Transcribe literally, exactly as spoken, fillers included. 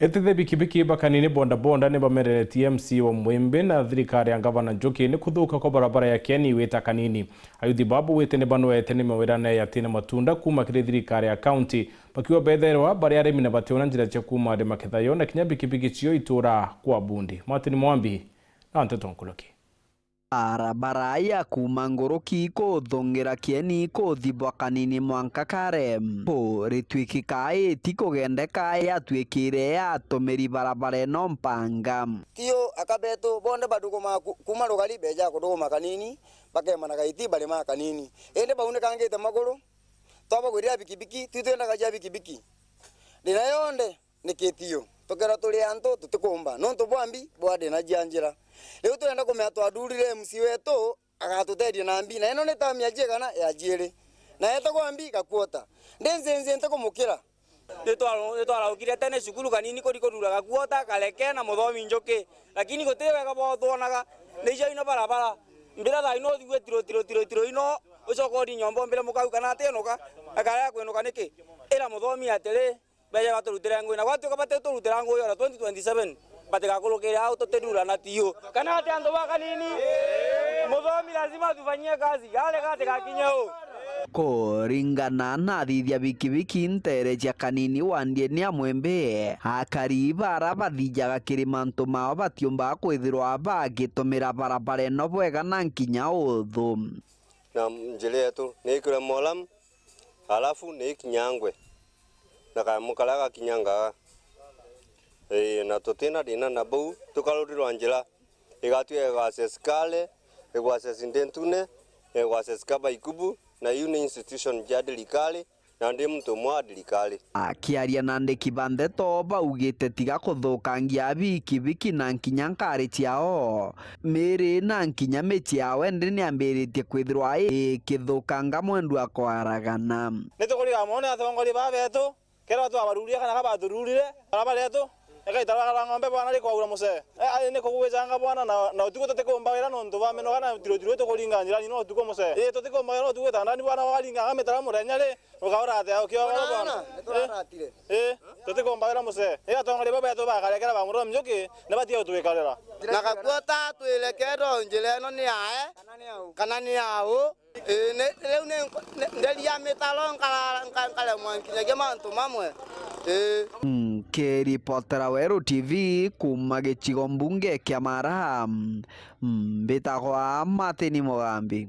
Etithia bikibiki ba Kanini bodaboda ni bamereretie M C A wa Mwimbi na thirikari ya Ngavana Njuki ni kuthuka kwa barabara ya Kieni wita Kanini. Ayuthi babo wite ni banwete ni mawira ne yatina matunda kuma kiri thirikari ya kaunti, bakiuga betherwa bari arimi na bationa njira cia kuma ari makethayo na kinya bikibiki cio itura kwa bundi. Martin Mwambi na nteto nkuruki. Barabara ya kuuma nguruki kuthungira Kieni kuthibwa Kanini mwanka kare, kuritwikika iti kugendeka yatwikire ya atumiri barabara ino mpanga. Tio aka betu bonde badugumaa ku-, kuuma rugari beja kuduguma Kanini, bakemanaga iti bari ma Kanini. Indi baunikangite maguru, twabagwirira bikibiki, twi twendaga cia bikibiki. Ndina yonde ni kitio. Tukeerwa turi antu tutikumba, nontu bwa mbi bwa ndina cia njira. Riu turenda kumenya twadurire M C wetu agatuteethia na mbi, na ino ni tamu ya ciigana? Ya ciiri. Na etagwa mbi gakuota. Ndi nzinzi ntikumukira. Nitwaro-, nitwaraukire tene cukuru Kanini kuri kurura gakuota, kareke na muthomi njuki. Lakini guti wega bwa twonaga. Ni icio ino barabara. Mbira thaa ino uthigue tiro, tiro, tiro, tiro ino, ucoka uthi nyomba umbire mukau kana atinuka, akarega kwinuka niki? Ira muthomi atiri, beje baturutire ngui, na gwatuika batiturutira ngui ona twenty twenty-seven, batigakurukire au tutirura na tiu. Kana ati antu ba Kanini? Muthomi lazima atufanyie kazi, gari gatigakinye u. Kuringana na athithia bikibiki ntere cia Kanini wa Ndieni ya Mwimbi, akari bara bathijaga kiri mantu mao batiumbaga kwithirwa bagitumira barabara ino bwega na nkinya uthu. Na njira yetu ni ikirwe moram, alafu ni ikinyangwe na kayamo karia gakinyangaga. Ii, na tutina thina na bau, tukarurirwa njira, igatwika igwacesi Kale, igwacesi Ndentune, igwacesi Kabaikubu, na iu ni institution cia thirikari, na ndi muntu umwe wa thirikari. Akiaria na andiki ba ndeto, baugite tiga kuthukangia abikibiki na nkinya nkari ciao, miri na nkinya micii yao, indi niambiritie kwithirwa ikithukanga mwendu akwaragana. Nitukuriga mono ni atongoria baa betu, kethirwa twabaruria kana ka batururire, barabara yetu, ikaitara rwa ng'ombe bwana rikwaura mucee. E, ari ni kugwicanga bwana, na, na utuku tutikumba wira nontu bwa minoga na tirutiru itukuringa njirani no utuku mucee. Ii, tutikumba wira no utuku itandani bwana, waringaga mitara murenya ri, ukaura atia ukiogoro bwana? Ii, tutikumba wira mucee. Ii, atongoria bau betu bakarekera ba Muroro Mjuki, ni batige gutwikarira. Na gakuota twire kethirwa njira ino ni yae, kana ni yau. Ii, ni, riu ni nko-, ni, nderia mitaro nkara-, nka-, nkaremwa nkinyagia mantu mamwe. Ii. Nkiripotera Weru T V kuuma gicigo mbunge kia Mara, mbitagwa Martin Mugambi.